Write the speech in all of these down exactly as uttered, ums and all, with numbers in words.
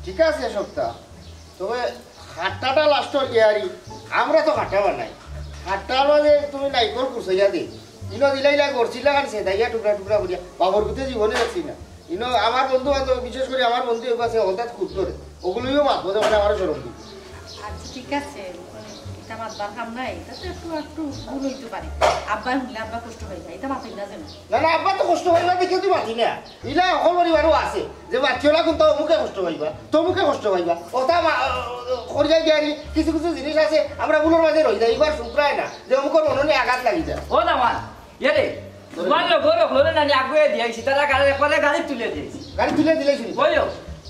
ঠিক আছে সবতা, তবে খাট্টাটা লাস্ট ইয়ারি, আমরা তো খাট্টা বানাই, খাট্টার মাঝে তুমি নাইকল কুচাইয়া দে, ইনো দিলাইলা গড়ছিলা খালি সেদাইয়া টুকরা টুকরা করিয়া, বাবর গুতে জীবনে রাখছি না। ইনো আমার বন্ধু বান্ধব, বিশেষ করে আমার বন্ধু এগু আছে, হঠাৎ খুব করে, ওগুলোইও মাতবো, তখন আমারও শরম দিবে। আচ্ছা, ঠিক আছে, এটা মাতবার কাম নাই, এটা তো একটু একটু ভুল হইতে পারে। আব্বা শুনলে আব্বা কষ্ট পাইবা, এটা মাতই না যেন। না, না, আব্বা তো কষ্ট পাইবা দেখে তুই মাতি না। ইলা হকল পরিবারও আছে যে মাতিও না, কিন্তু অমুকে কষ্ট পাইবা, তমুকে কষ্ট পাইবা। ওটা মা-, করিয়া গিয়া আর কিছু কিছু জিনিস আছে, আমরা ভুলর মাঝে রই যাই, এবার শুধরায় না যে অমুকর মনে নিয়ে আঘাত লাগি যায়। ও দামান, এ রে, তোমার লগর অকলরে নানি আগুয়ে দিয়াইছি, তারা গাড়ি একবারে গাড়ি তুলে দিয়েছি। গাড়ি তুলে দিলে শুনি। ওই ও।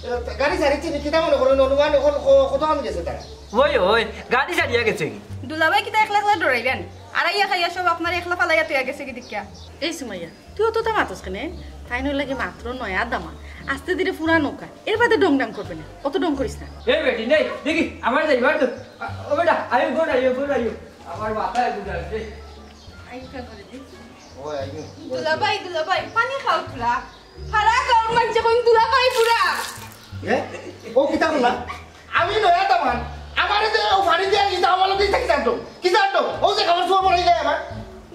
এ, গাড়ি ছাড়িচ্ছে নি, কিতা মনে করো, অনুমান এখন ক-, কতক্ষণ গেছে তারা? ওই, ওই, গাড়ি ছাড়িয়া গেছে কি? দুলাভাই কিতা একলা একলা ডরাইলেন? আর আইয়া খাইয়া সব আপনার একলা ফালাইয়া তুইয়া গেছে কি দেখিয়া? এই সুমাইয়া, তুই অতটা মাতস কেনে? তাই নইলে কি মাত্র নয়া দামান, আস্তে ধীরে পুরা নৌকা, এর বাদে ডং ডাং করবে না, অত ডং করিস না। এই বেটি, নেই, দেখি, আমার যাইবার তো। আ, ও বেটা, আয়ো, গোর আয়ো, গোর আয়ো। আমার মাথায় গুজা আছে। আইকা করে দে। ও, আয়ো। দুলাভাই, দুলাভাই, পানি খাও তোরা। ফারা গাঁওর মানষে কইন দুলাভাই পুরা। এ? ও কিতা বললা? আমি নয়া দামান। আমারে যে ও ফাড়ি দিয়া কিতা আমার লগে ইতা কিতা আনতো? কিতা আনতো? ও যে খাবার সময় বলে যায় আমার।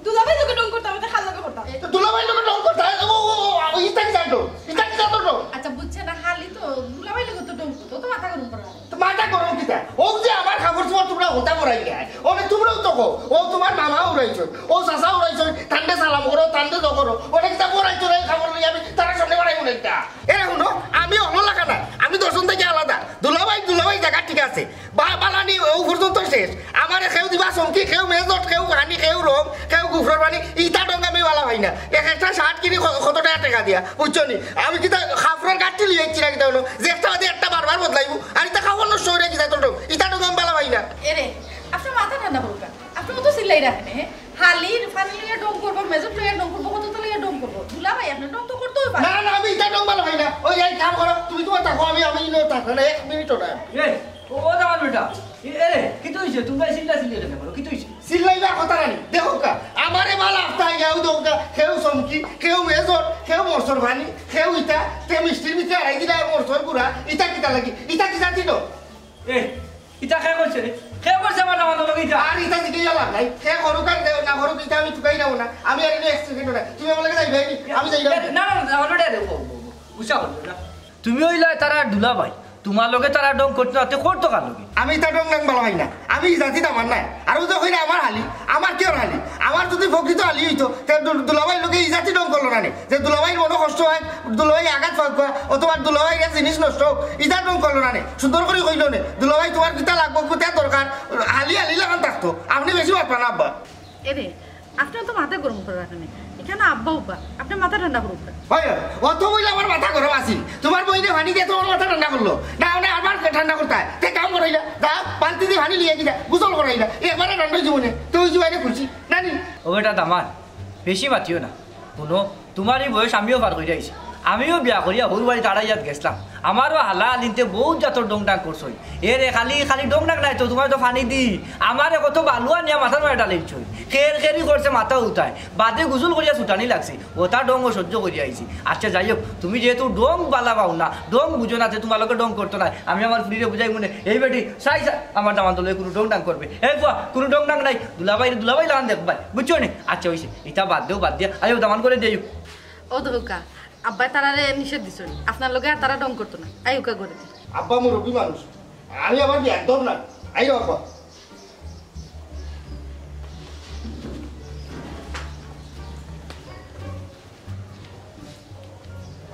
দুলাভাই লগে ডং করতাম, এটা খাল লগে করতাম। তো দুলাভাই লগে ডং করতাম। ও, ও, ও, ও, ইতা কিতা আনতো? ইতা কিতা আনতো? আচ্ছা, বুঝছে না, খালি তো দুলাভাই লগে তো ডং করতো, তো মাথা গরম করে। তো মাথা গরম কিতা? ও যে আমার খাবার সময় তোমরা হতা করাই যায়। ওরে তোমরাও তো কও। ও তোমার মামা উড়াইছো। ও চাচা উড়াইছো। তানরে সালাম করো, তানরে তো করো। ওরে কিতা উড়াইছো রে, খাবার লই আমি তারা সামনে বাড়াই উড়াইতা। এরে হুনো, আমি অমন লাগা না, আমি দর্শন থেকে আলাদা। দুলাভাই, দুলাভাই জাগা ঠিক আছে, বা-, বালানি ও পর্যন্ত শেষ। আমারে কেউ দিবা চমকি, কেউ মেজত, কেউ পানি, কেউ রং, কেউ গুফরর পানি, ইতা ডং আমি বালা পাই না। এক একটা শার্ট কিনি ক-, কত টাকা টাকা দিয়া, বুঝছো নি? আমি কিতা খাফরর গাঠি লইয়া আইছি না কিতা হলো, যে একটা বাদে একটা বারবার বদলাইবো, আর ইতা খাবার নষ্ট হইয়া কিতা তোর ডং, ইতা ডং আমি বালা পাই না। এরে, আপনার মাথা ঠান্ডা করুক, আপনি অত চিল্লাই রাখেন, হ্যাঁ? হালির ফানি লইয়া ডং করবো, মেজত লইয়া ডং করবো, কত তো লইয়া ডং করবো। দুলাভাই, আপনি ডং তো করতেই পারেন। না, না, আমি ইতা ডং বালা পাই না। ওই, এই কাম করো, তুমি তোমার থাকো, আমি, আমি ইনো থাকো না, এক মিনিটও না। এ, ও, ও দামান বেটা, এ, এ রে, কিতা হইছে? তোমরা চিল্লা চিল্লি কেনে করো? কিতা হইছে? চিল্লাইবার কথা নানি। দেখো কা, আমারে বালা আফতা আইয়া, ও দেখো কা, কেউ চমকি, কেউ মেজর, কেউ মরসর পানি, কেউ ইতা, তে মিষ্টির ভিতরে আড়াই দিলা মরসর গুড়া, ইতা কিতা লাগি? ইতা কিতা দিল? এ, ইতা কে করছে রে? কে করছে আমার দামান্দর লগে ইতা? আর ইতা দিকে ইয়া লাভ নাই। কে করুক আর দে-, না করুক, ইতা আমি তুকাই যাবো না। আমি আর ইনো এক সেকেন্ডও না। তুমি আমার লগে যাইবে নি? আমি যাই না। এ, না, না, না, already দেখো, ও, ও, ও, গুসা করবে না। তুমি অইলা তারার দুলাভাই, তোমার লগে তারা ডং করতো না, তে করতো কার লগে? আমি ইতা ডং ডাং বালা পাই না। আমি ই জাতি দামান নাই। আর ও যে কইরা আমার হালি, আমার কিওর হালি? আমার যদি প্রকৃত হালি হইতো, তে দু-, দুলাভাইর লগে ই জাতি ডং করলো না নি। যে দুলাভাইর মনো কষ্ট হয়, দুলাভাই আঘাত পাউক, অথবা দুলাভাইর এক জিনিস নষ্ট হোক, ইতা ডং করলো না নি। সুন্দর করি কইলো নে, দুলাভাই তোমার কিতা লাগবো, কিতা দরকার, হালি হালি লাখান থাকতো। আপনি বেশি মাতবা না আব্বা। এরে, আপনি তো মাথা গরম করে রাখেন। এখানে আব্বা উব্বা, আপনি মাথা ঠান্ডা করুক। হয়, হয়। অত বইলে আমার মাথা গরম আছিল। তোমার বইনে পানি দিয়ে তোমার মাথা ঠান্ডা করলো। না, না, আমার ঠান্ডা করতে হয়। তে কাম করাইলা, দা, বালতি দিয়ে পানি লিয়ে গিয়া গোসল করাইলা। একবারে ঠান্ডা জীবনে। তো ওই জীবনে খুশি। না নি? ও বেটা দামান, বেশি মাতিও না। হুনো, তোমার ই বয়স আমিও পার করিয়া আইছি। আমিও বিয়া করিয়া হউর বাড়িত আড়াইয়াত গেছলাম। আমারও হালা হালিন্তে বউত জাতর ডং ডাং করছইন। এরে খালি, খালি ডং ডাং নায় তো, তোমার তো পানি দি। আমারে কত বালুয়া নিয়া মাথার মাঝে ঢালিলছইন। খের খেরি করছে মাথা উঠায়। বাদে গোসল করিয়া ছুটানি লাগছে। ওটা ডং ও সহ্য করিয়া আইছি। আচ্ছা যাই হোক, তুমি যেহেতু ডং বালা পাও না, ডং বুঝো না, তে তোমার লগে ডং করতো নায়। আমি আমার ফুরিরে বুঝাইমু নে, এই বেটি, চাই চা, আমার দামান্দর লগে কুনু ডং ডাং করবে। এই ফুয়া, কুনু ডং ডাং নাই। দুলাভাই, দুলাভাই লাখান দেখবায়। বুঝছো নি? আচ্ছা, অইছে। ইতা বাদ দেও, বাদ দিয়া। আইও, দামান করে দেইও। ও দহুকা, আব্বায় তারারে নিষেধ দিছইন। আপনার লগে আর তারা ডং করতো না। আইউকা ঘরে। আব্বা মুরব্বি মানুষ। আমি আবার বেয়াদব না। আইও আব্বা।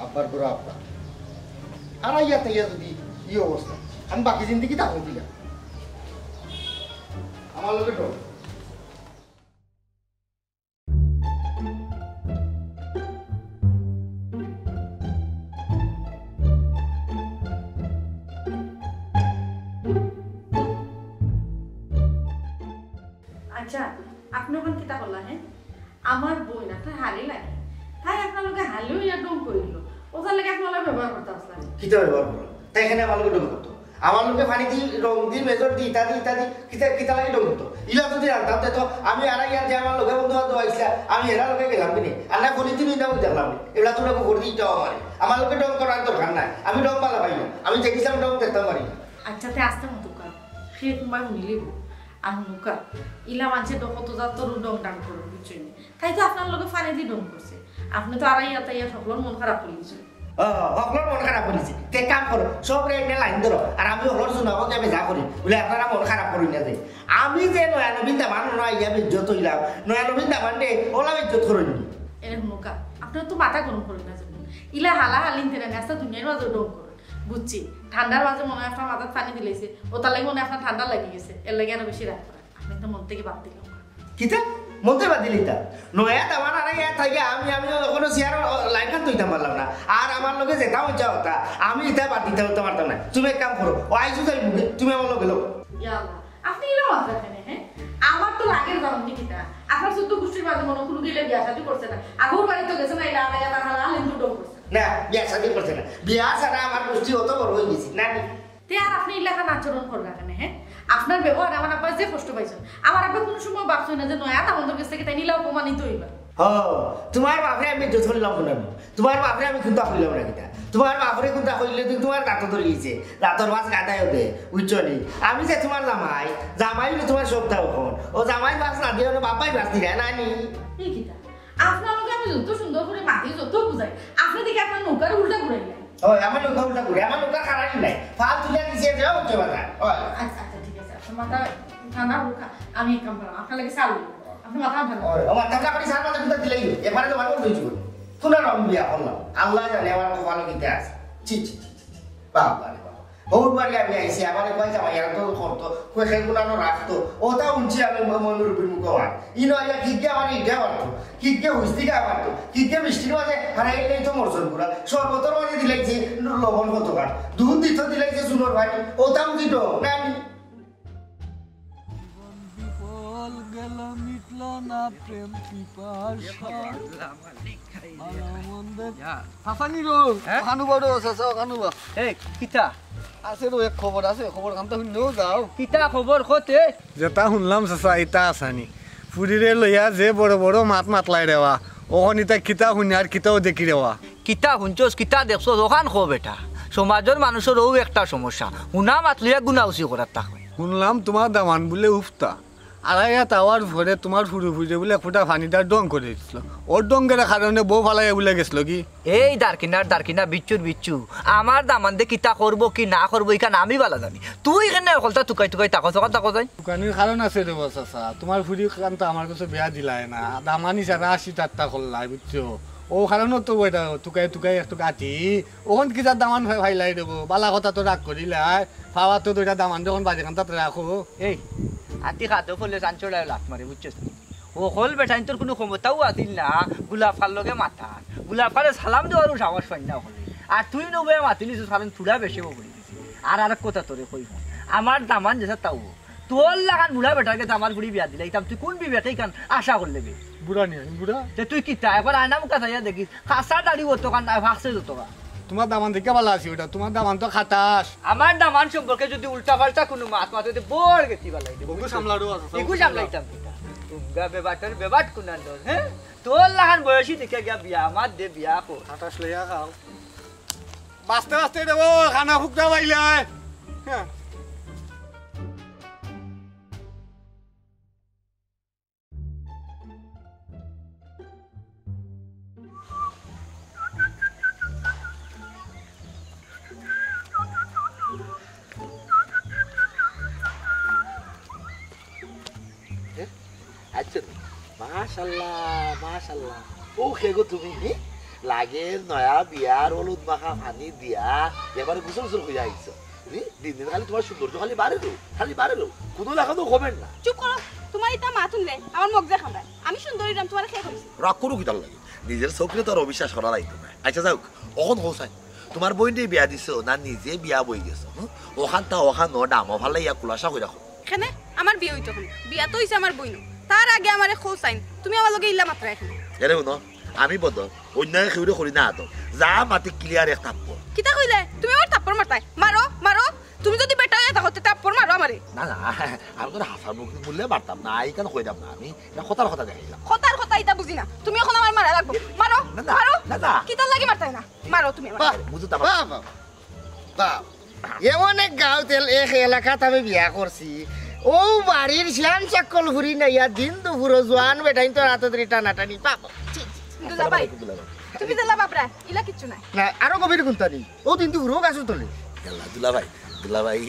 আব্বার ঘরে আব্বা। আর আইয়া তাইয়া যদি ই অবস্থা, আমি বাকি জিন্দেগি থাকবো কিনা? আমার লগে ডর। আচ্ছা, আপনি এখন কিতা করলা, হ্যাঁ? আমার বইন আপনার হালি লাগে, তাই আপনার লগে হালি হইয়া ডং করিল, ওটার লগে আপনার লগে ব্যবহার করতে আসলাম। কিতা ব্যবহার করো? তাই এখানে আমার লগে ডং করতো। আমার লগে পানি দি, রং দি, মেজর দি, ইত্যাদি ইত্যাদি, কিতা কিতা লাগি ডং করতো? ইলা যদি জানতাম, তে তো আমি আর ইয়ার যে আমার লগে বন্ধু বান্ধব আইসলা, আমি এরা লগে গেলাম কিনি? আর না করি তুমি না দেখলাম নি? এগুলা তোমরা করে দিতে আমারে। আমার লগে ডং করার দরকার নাই, আমি ডং বালা পাই না, আমি যে কিসাম ডং দেখতাম পারি না। আচ্ছা, তে আস্তে মতো কর, সে তোমার মিলিব। আর হুনুকা, ইলা মানষে তো কত জাতর ডং ডাং করে, বুঝছো নি? তাই তো আপনার লগে পানি দি ডং করছে। আপনি তো আর ইয়া তাই ইয়া সকলর মন খারাপ করে দিচ্ছেন। ও, সকলর মন খারাপ করে দিছে। তে কাম করো, সব রে একটা লাইন ধরো, আর আমি সকলর শোনাবো যে আমি যা করি, বলে আপনারা মন খারাপ করুন না যে। আমি যে নয়া নবীন দামান নয়া ইয়া বেজ্জত হইলাম, নয়া নবীন দামান রে, ওলা বেজ্জত করুন। এরে হুনুকা, আপনারা তো মাথা গরম করুন না যে। ইলা হালা হালিন তেরা নেস্তা দুনিয়ার মাঝে ডং করুন। বুঝছি, ঠান্ডার মাঝে মনে হয় আপনার মাথার পানি দিলাইছে, ও তার লাগি মনে হয় আপনার ঠান্ডা লাগি গেছে, এর লাগি আরো বেশি রাগ করেন। আমি তো মন থেকে বাদ দিলাম। কিতা? মনতে বাদ দিলি তা? নয়া দামান আর ইয়া থাকি আমি, আমি এখনো চেয়ার লাইন খান তুইতাম পারলাম না। আর আমার লগে যেটা হইছে ওটা, আমি এটা বাদ দিতে হতে পারতাম না। তুমি এক কাম করো, ও আইসু যাই মুখে, তুমি আমার লগে লো। ইয়া আল্লাহ, আপনি এলো মাত্রা কেন, হ্যাঁ? আমার তো লাগের দাম নি কিতা। আপনার চোদ্দ গোষ্ঠীর মাঝে মনে কোনো গেলে বিয়া শাদী করছে না। আগর বাড়ি তো গেছে না, এলা আর ইয়া তার হালা হালিন দুটো করছে। না, বিয়া শাদী করছে না। বিয়া ছাড়া আমার গোষ্ঠী অত বড় হয়ে গেছি, না নি? তে আর আপনি ইলাখান আচরণ কররা কেন, হ্যাঁ? আপনার ব্যবহার আমার আব্বা যে কষ্ট পাইছেন। আমার আব্বা কোনো সময় ভাবছেন না যে নয়া তামন্দর কাছ থেকে তাই নিলা অপমানিত হইবা। ও, তোমার বাপরে আমি ইজ্জত করলাম না আমি। তোমার বাপরে আমি কুন্তা কইলাম না কিতা? তোমার বাপরে কুন্তা কইলে তো তোমার দাঁত ধরে গেছে। দাঁতর মাছ গাদায় দে, বুঝছো নি? আমি যে তোমার জামাই, জামাই হলো তোমার সবটা এখন। ও জামাই মাছ না দিয়ে হলো বাপাই মাছ দিলে না নি? এই কিতা? আপনার লগে আমি যত সুন্দর করে মাতি, যত বুঝাই, আপনি দেখি আপনার নৌকার উল্টা ঘুরাইলেন। ওই, আমার নৌকা উল্টা ঘুরে, আমার নৌকা খারাপ নাই। ফাল তুলে দিছে, যাও উঠে বাধা। ওই। আচ্ছা, আচ্ছা, ঠিক আছে। আপনার মাথা ঠান্ডা হোক, আমি এক কাম করলাম, আপনার লাগে চাল। আপনার মাথা ঠান্ডা। ওই, ও মাথা ঠান্ডা করে চাল মাথা কিন্তু দিলেই হয়। এবারে তো ভালো হয়েছে। কোন রং বিয়া করলাম? আল্লাহ জানে আমার কপালে কিতা আছে। ছি, ছি, ছি, ছি, ছি। বাবা রে বাবা। হউর বাড়ি আমি আইছি, আমারে কয় জামাই এরা তো করতো, কয় খেলগুলানো রাখতো। ওটা উঠছি আমি ম-, ময়ূর বিমুখ আমার। ইনো আইয়া কিগে আমার ইটা মারতো, কিগে হুইস্তিকা মারতো, কিগে মিষ্টির মাঝে হারাইলেই তো মরছন গুলা। শরবতর মাঝে দিলাইছে লবণ কত কাঠ, দুধ দিত দিলাইছে চুনোর ভাই, ওটাও দিত না আমি। জীবন বিফল গেল, মিটল না প্রেম পিপাসা। ভালো মন্দ। চাচা নি রো, হ্যাঁ? ওখানু বা রো, চাচা, ওখানু বা। এই, কিতা? আছে রো, এক খবর আছে, খবর খান তো হুনলেও যাও। কিতা খবর কতে? যেটা হুনলাম চাচা, ইটা আসানি। ফুরিরে লইয়া যে বড় বড় মাত মাতলাই রেওয়া, ওখান ইটা কিতা হুনি আর কিতাও দেখি রেওয়া। কিতা হুনছস, কিতা দেখছস, ওখান কো বেটা। সমাজর মানুষর অউ একটা সমস্যা, হুনা মাত লইয়া গুনাউসি করার তা কয়। হুনলাম তোমার দামান বুলে উফতা। আর ইয়াত আওয়ার পরে তোমার ফুরু ফুরিরে বুলে এক ফুটা পানি দার ডং করে দিছিল। ওর ডঙ্গের কারণে বউ ফালাইয়া বুলে গেছিল কি? এই দারকিনার দারকিনা, বিচ্ছুর বিচ্ছু, আমার দামান্দে কিতা করবো কি না করবো ইখান আমি বালা জানি। তুই কেনে হকলতা তুকাই তুকাই তাকো, তখন তাকো যাই। তুকানির কারণ আছে রে বস, আচ্ছা, তোমার ফুরি কান তো আমার কাছে বিয়া দিলাই না, দামান হিসাবে আশি টাট্টা করলাই, বুঝছো? ও কারণও তো ওইটা তুকাই তুকাই একটু কাটি, ওখান কি যার দামান ফাই-, ফাইলাই দেবো, বালা কথা তো রাগ করিলাই, ফাওয়া তো দুইটা দামান যখন বাজে কান তাতে রাখো। এই, আতি খাদ্য ফলে চাঞ্চড়ায় লাত মারে, বুঝছস? হকল বেটাইন তোর কোনো ক্ষমতাও আছিল না, গুলাফার লগে মাথা, গুলাফারে সালাম দেওয়ারও সাহস পাই না হকলে। আর তুই নবে মাতিলিস, কারণ পুরা বেশি বলি দিছি। আর আরেক কথা তোরে কইব, আমার দামান যেটা তাও, তোর লাখান বুড়া বেটার কাছে আমার ফুরি বিয়া দিলাইতাম, তুই কোন বিবেকে ইখান আশা করলে বে? বুড়া নিয়ে, বুড়া। তে তুই কিতা, একবার আয়না মুখা চাইয়া দেখিস, কাঁচা দাড়ি অতখান নাই, ফাঁকছে যতখান। তোমার দামান দেখে ভালা আছি ওটা, তোমার দামান তো খাটাস। আমার দামান সম্পর্কে যদি উল্টা পাল্টা কোনো মাত মাতে, তে বড় গেছি ভালাই দেবো। বন্ধু সামলারও আছে, ইগু সামলাইতাম কিতা? তুমগা বেবাটর বেবাট কুনান ডর, হ্যাঁ? তোর লাখান বয়সী দেখে গিয়া বিয়া, আমার দে বিয়া কর। খাটাস লইয়া খাও। বাঁচতে বাঁচতে দেবো, খানা ফুকটা পাইলে। হ্যাঁ। আচ্ছা, মাশাল্লাহ, মাশাল্লাহ। ও কে গো তুমি, হি? লাগের নয়া বিয়ার হলুদ মাখা পানি দিয়া এবারে গোসল গোসল হইয়া আইছো। হি? দিন দিন খালি তোমার সৌন্দর্য খালি বাড়ে লো, খালি বাড়ে লো। কোনো লাখান তো কমের না। চুপ করো, তোমার ইতা মাত হুনলে আমার মগজে কামড়ায়। আমি সুন্দরী নাম তোমার কে কইছে? রাগ করো কিতার লাগি? নিজের চোখরে তো আর অবিশ্বাস করা লাগতো না। আচ্ছা যাউক, অখন হোসাইন, তোমার বইনরে বিয়া দিছো না নিজে বিয়া বই গেছো? হুম? ওখান তা ওখান ও ডামো ফালাইয়া খুলাসা কইরা কও। কেনে? আমার বিয়া অইতো কেনে? বিয়া তো অইছে আমার বইনর। তার আগে আমারে কও চাইন, তুমি আমার লগে ইলা মাতরায় কেনে? এরে হুনো, আমি বদর, অন্যায় কেউরে করি না আদর। যা মাতি clear এক থাপ্পড়। কিতা কইলে? তুমি আমার থাপ্পড় মারতায়? মারো, মারো। তুমি যদি বেটা অইয়া থাকো, তে থাপ্পড় মারো আমারে। না, না, আমি তো হাসার মুখ বললে পারতাম না, এই কেন কইতাম না, আমি এটা কথার কথা দেখাইলাম। কথার কথা এটা বুঝি না, তুমি এখন আমার মারা লাগবো। মারো, না, না, মারো। না, না। কিতার লাগি মারতায় না? মারো তুমি আমার। বাহ, বুঝো তো আমার। বাহ, বাহ, বাহ। এমন এক গাঁওত এল-, এক এলাকাত আমি বিয়া করছি, ও বাড়ির শিয়ান চাক্কল ফুরি নাইয়া দিন দুপুরো জোয়ান বেটাইন তোর আতো ধরি টানাটানি। বাহ, বাহ। ছি, ছি। দুলাভাই, আসসালামু আলাইকুম, দুলাভাই। তুমি দিলা বাপরা, ইলা কিচ্ছু নাই। না, আরো গভীর গুনতানি। ও দিন দুপুরো গাছর তলে। ইয়াল্লা, দুলাভাই, দুলাভাই,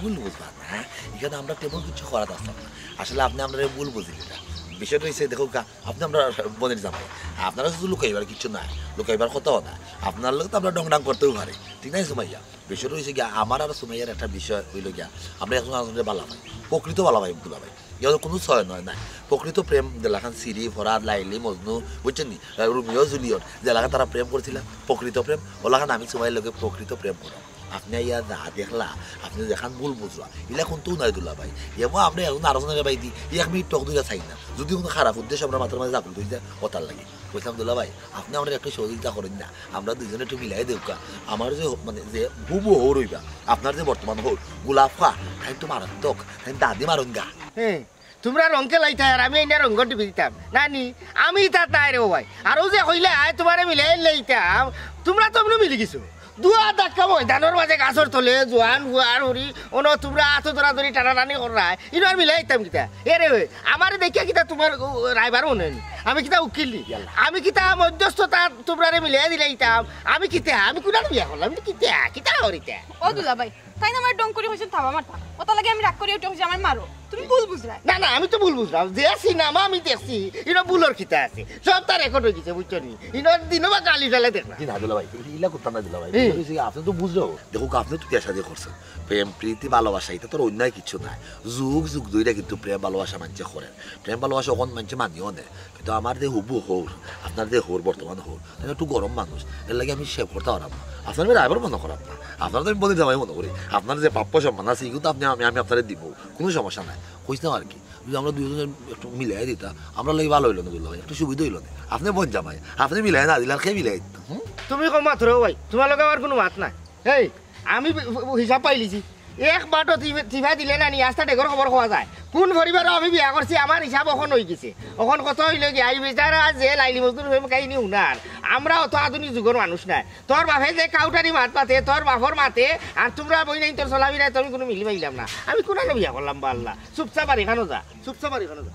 ভুল বুঝবা না, হ্যাঁ? এখানে আমরা তেমন কিছু করাত আসতাম না। আসলে আপনি আমরা ভুল বুঝলি না। বিষয়টা হইছে, দেখো কা, আপনি আমরা বোনের জামাই। আপনারা শুধু লুকাইবার কিছু নাই, লুকাইবার কথাও না। আপনার লগে তো আমরা ডংডাং করতেও পারি, ঠিক নাই সুমাইয়া? বিষয়টা হইছে গিয়া, আমার আর সুমাইয়ার একটা বিষয় হইল গিয়া, আমরা একজন আরেকজনকে বালা পাই, প্রকৃত বালা পাই, দুলাভাই। ইয়ার কোনো ছয় নয় নাই। প্রকৃত প্রেম যেলাখান সিরি, ফরাদ, লাইলি, মজনু, বুঝছেন নি? আহ, রোমিও, জুলিয়েট, যেলাখান তারা প্রেম করছিলা, প্রকৃত প্রেম, ওলাখান আমি সুমাইয়ার লগে প্রকৃত প্রেম করাম। আপনি ইয়া যা দেখলা, আপনি যেখান ভুল বুঝলা, ইলা কোনটাও নাই দুলাভাই। এমন আমরা এখন আরো জনের ভাই দি, এক মিনিট টক দুইটা চাই না। যদি কোনো খারাপ উদ্দেশ্য আমরা মাথার মাঝে জাগুল হয়ে যায়, ওটার লাগে। কইছিলাম, "দুলাভাই, আপনি আমরা একটু সহযোগিতা করেন না, আমরা দুইজনে একটু মিলাই দেউকা। আমার যে হ-, মানে, যে হুবু হৌর হইবা, আপনার যে বর্তমান হৌর, গোলাপ খা, তাই তো মারাত্মক, তাই দাদি মারুন গা।" হ্যাঁ, তোমরা রং খেলাইতায় আর আমি এনে রঙ টিপি দিতাম। না নি, আমি ইতা তাই রে ভাই। আর ও যে কইলা, আয় তোমারে মিলাই লইতাম, তোমরা তো এমনি মিলি গেছো। দুয়া ধাক্কা ময়দানর মাঝে গাছর তলে, জোয়ান, হুয়ার, হুরি, অনো তোমরা আতো ধরা ধরি টানাটানি কররায়, ইনো আর মিলাই দিতাম কিতা? এ রে, আমারে দেখিয়া কিতা তোমার, ও, রায়বার মনে হয়নি? আমি কিতা উকিল নি? ইয়াল্লা। আমি কিতা মধ্যস্থতা তোমরারে মিলাই দিলাইতাম? আমি কিতা? আমি কুনারে বিয়া করলাম? আমি কিতা? কিতা করিতা? ও দুলাভাই, তাই না আমার ডং করি কইছেন থাবা মারতা। ওটা লাগে আমি রাগ করি উঠে কইছি আমার মারো। তুমি ভুল বুঝরায়। না, না, আমি তো ভুল বুঝলাম। যে সিনেমা আমি দেখছি, ইনো ভুলর কিতা আছে? সব তার রেকর্ড হয়ে গেছে, বুঝছো নি? ইনো দিনও বা গালি টালে দেখলাম। জি না, দুলাভাই, ইলা করতাম না, দুলাভাই। হুম। বুঝছি, আপনি তো বুঝলো। দেখো, আপনি তো বিয়া শাদী করছেন। প্রেম, প্রীতি, ভালোবাসা, এটা তো অন্যায় কিছু নাই। যুগ যুগ ধরে কিন্তু প্রেম ভালোবাসা মানষে করেন। প্রেম ভালোবাসা অখন মানষে মানিও নেয়। কিন্তু আমার যে হুবু হৌর, আপনার যে হৌর, বর্তমান হৌর, তাই একটু গরম মানুষ। এর লাগে আমি সেভ করতে পারলাম না। আপনার আমি রায়বার মনে করাম না। আপনার তো আমি বলে জামাই মনে করি। আপনার যে প্রাপ্য সম্মান আছে, এগুলো তো আপনি, আমি, আমি আপনারে দিব। কোনো সমস্যা নাই। কইতাম আর কি। যদি আমরা দুইজনের একটু মিলাই দিতা, আমরা লাগি ভালো হইলো না, দুলাভাই। একটু সুবিধা হইলো না। আপনি বোন জামাই, আপনি মিলাই না দিলে আর কে মিলাই দিত? হুম? তুমি কম মাত রে ভাই, তোমার লগে আমার কোনো মাত নাই। এই, আমি বি-, বি-, হিসাব পাইলিছি। এক বাটো টিপা, টিপা দিলে না নি, আস্তা ডেগর খবর কওয়া যায়। কোন পরিবারও আমি বিয়া করছি, আমার হিসাব অখন হয়ে গেছে। অখন কত হইল কি, এই বেচারা যে লাইলি মজনুর প্রেম কাহিনী হুনার, আমরা অত আধুনিক যুগর মানুষ নাই। তোর বাপে যে কাউটারি মাত মাতে, তোর বাপর মাতে, আর তোমরা বই নাই, তোর চলাফিরায় তো আমি কোনো মিল পাইলাম না। আমি কোনানো বিয়া করলাম বা আল্লাহ? চুপচাপ আর এখানো যা, চুপচাপ আর এখানো যা।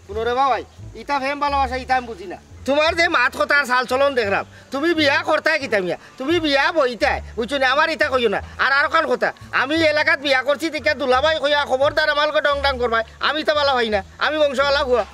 শুনো রে বাবাই, ইতা প্রেম ভালোবাসা, ইতা আমি বুঝি না। তোমার যে মাত কথা আর চাল চলন দেখলাম, তুমি বিয়া করতায় কিতা মিয়া? তুমি বিয়া বইতায়, বুঝছো নি? আমার ইতা কইও না। আর আরোখান কথা, আমি এলাকাত বিয়া করছি, দেখিয়া দুলাভাই কইয়া খবরদার আমার লগে ডং ডাং করবায়, আমি ইতা বালা পাই না, আমি বংশওয়ালা হুয়া।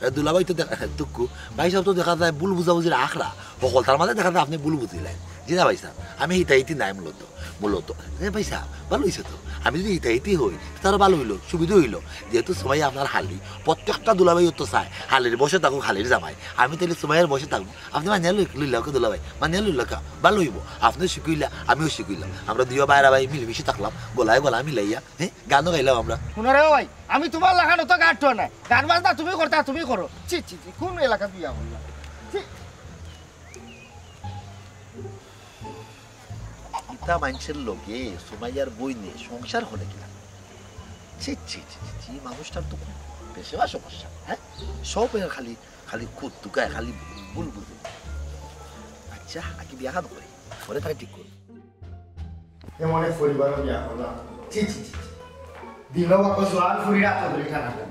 এ, দুলাভাই তো দেখা, টুকু, ভাই সাহেব তো দেখা যায় ভুল বুঝাবুঝির আখড়া, হকলতার মাঝে দেখা যায় আপনি ভুল বুঝিলেন। জি না ভাই সাহেব, আমি হিতাহিতি নাই মূলত, মূলত। এ ভাই সাহেব, ভালো হইছে তো। আমি যদি হিতাহিতি হই, তারা ভালো হইলো, সুবিধা হইলো। যেহেতু সুমাইয়া আপনার হালি, প্রত্যেকটা দুলাভাই তো চায়, হালির বসে থাকুক, হালির জামাই। আমি তাইলে সুমাইয়ার বসে থাকবো। আপনি মানিয়া লই-, লইলা ওকে দুলাভাই, মানিয়া লইলা কা, ভালো হইবো। আপনি শিখিলা, আমিও শিখিলাম। আমরা দুইও ভাইরা ভাই মিলেমিশে থাকলাম, গলায় গলা মিলাইয়া, হ্যাঁ, গানও গাইলাম আমরা। শুনো রে ভাই, আমি তোমার লাখান অত গান টো নাই। গান বাজনা তুমি করতা, তুমি করো। ছি, ছি, ছি, কোন এলাকা বিয়া করলাম? ছি। ইতা মানষের লগে সুমাইয়ার বইনে সংসার হলে কিনা? ছি, ছি, ছি, ছি, ছি, মানুষটার তো খুব পেশাবা সমস্যা, হ্যাঁ? সব এর খালি, খালি খুদ তুকায়, খালি ভুল বুঝে। আচ্ছা, আগে বিয়া খান করি, পরে তারা ঠিক করবো। এমন এক পরিবারও বিয়া করলাম। ছি, ছি, ছি, ছি। দিল বাবা জোয়ান ফুরির আতো ধরি টানাটানি।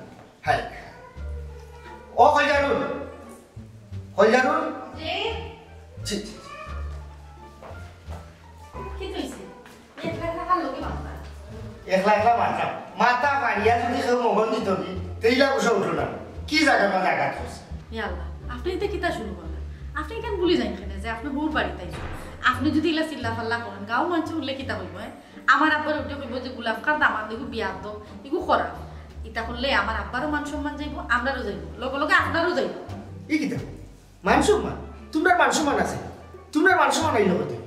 হায়। ও কইজারুল, কইজারুল। জি? ছি, ছি, ছি। কি কইছে? একলা একলা কার লগে মাতবা? একলা একলা মাততাম। মাথা ফাড়িয়া যদি কেউ মগন দিত কি, তেইলা বসে উঠলো না। কি জায়গা না জায়গা করছে? ইয়া আল্লাহ, আপনি এটা কিতা শুরু করলেন? আপনি কেন ভুলি যাইন কেনে যে আপনি বউর বাড়িত আইছেন? আপনি যদি ইলা চিল্লা ফাল্লা করেন, গাঁও মানষে উঠলে কিতা কইব, হ্যাঁ? আমার আব্বার উঠে কইব যে, "গুলাফকার দামান দেখো বিয়ার দো, ইগু খরা।" ইতা করলে আমার আব্বারও মান সম্মান যাইব, আমরারও যাইব, লগে লগে আপনারও যাইব। ই কিতা? মান সম্মান? তোমরার মান সম্মান আছে? তোমরার মান সম্মান আইলো কোথায়?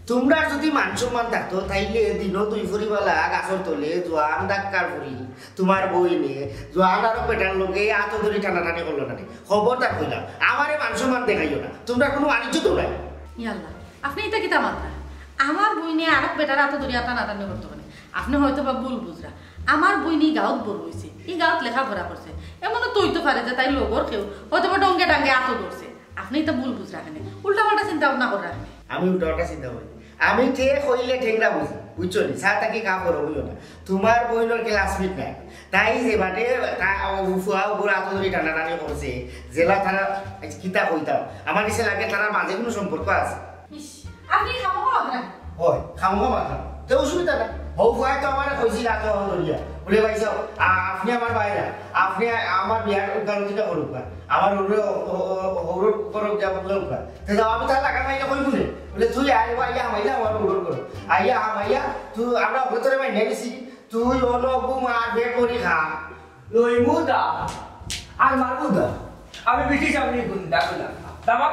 তোমরার যদি মান সম্মান থাকতো, তাইলে দিনও দুই ফুরিবালা গাছর তলে জোয়ান ডাক্কার ফুরি, তোমার বইনে জোয়ান আরো বেটার লগে আতো ধরি টানাটানি করলো না নি। খবরদার কইলাম, আমারে মান সম্মান দেখাইও না। তোমরা কোনো বাণিজ্য তো নাই। ইয়াল্লা, আপনি এটা কিতা মাতরা? আমার বইনে আরক বেটার আতো ধরিয়া টানাটানি করতো কেনে? আপনে হয়তো বা ভুল বুঝরা। আমার বইন ই গাঁওত বড় অইছে, ই গাঁওত লেখাপড়া করছে। এমনও তো অইতো পারে যে তাইর লগর কেউ হয়তো বা ডঙ্গে ডাঙ্গে আতো ধরছে। আপনে ইতা ভুল বুঝরা কেনে, উল্টা পাল্টা চিন্তা ভাবনা কররা কেনে। আমি উল্টা পাল্টা চিন্তা করি? আমি ঠেক অইলে ঠেংরা বুঝি, বুঝছো নি? চা থাকি কাম করো, বুঝো না। তুমার বইনর ক্লাসমেট নায়, তাই যে বাটে তা ফুয়া উপর আতো ধরি টানাটানি করছে, যেলা তারা কিতা কইতাম, আমার কাছে লাগে তারার মাঝে কুনু সম্পর্ক আছে। ইস, আপনে খামোখা মাতরা। অয়, খামোখা মাতরা। তে অসুবিধা নাই। হউ ফুয়ায় তো আমারে কইছিল আতো ধরিয়া। বুলে, "ভাই সাব, আ-, আপনে আমার ভাইরা, আপনে আমার বিয়ার উকালতিটা করউক্কা। আমার হউরে ও-, ও-, ও-, হউরর ঘরো গিয়া বলউক্কা।" তে যাও, আমি তার লাগা মাইয়া কই বুলে। বুলে, "তুই আয়, ও আইয়া হামাইয়া আমার হউরর ঘরো। আইয়া হামাইয়া, তুই আমরা হউরে তোরে মাইয়া নিছি। তুই অনো ঘুম আর পেট ভরি খা।" লইমু দা, আর মারমু দা। আমি ব্রিটিশ, আমি গুন্ডা গুলা। দামাক,